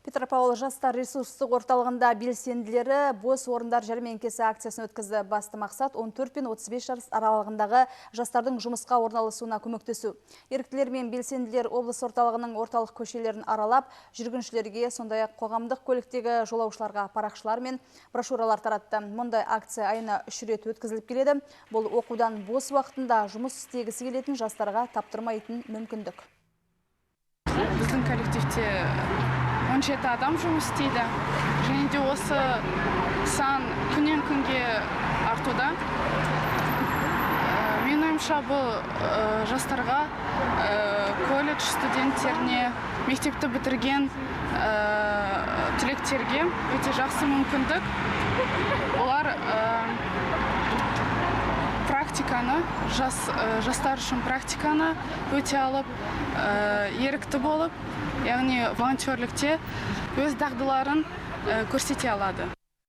Петропавл жастар ресурстық орталығында белсенділері бос орындар жәрмеңкесі акциясын өткізді. Басты мақсат 14 пен 35 жас аралығындағы жастардың жұмысқа орналасуына көмектесу. Еріктілер мен белсенділер облыс орталығының орталық көшелерін аралап, жүргіншілерге, сондай-ақ қоғамдық көліктегі жолаушыларға парақшалар мен брошюралар таратты. Мұндай акция айына 3 рет өткізіліп келеді. Бұл оқудан бос уақытында жұмыс істегісі келетін жастарға таптырмайтын мүмкіндік. Біздің коллективте 17 адам жұмыс істейді, және де осы сан күннен күнге артуда. Менің ойымша, бұл жастарға, колледж студенттеріне, мектепті бітірген түлектерге өте жақсы мүмкіндік. Олар практиканы, жастар үшін практиканы өте алып, ерікті болып, яғни волонтерлікте өз дағдыларын көрсете алады.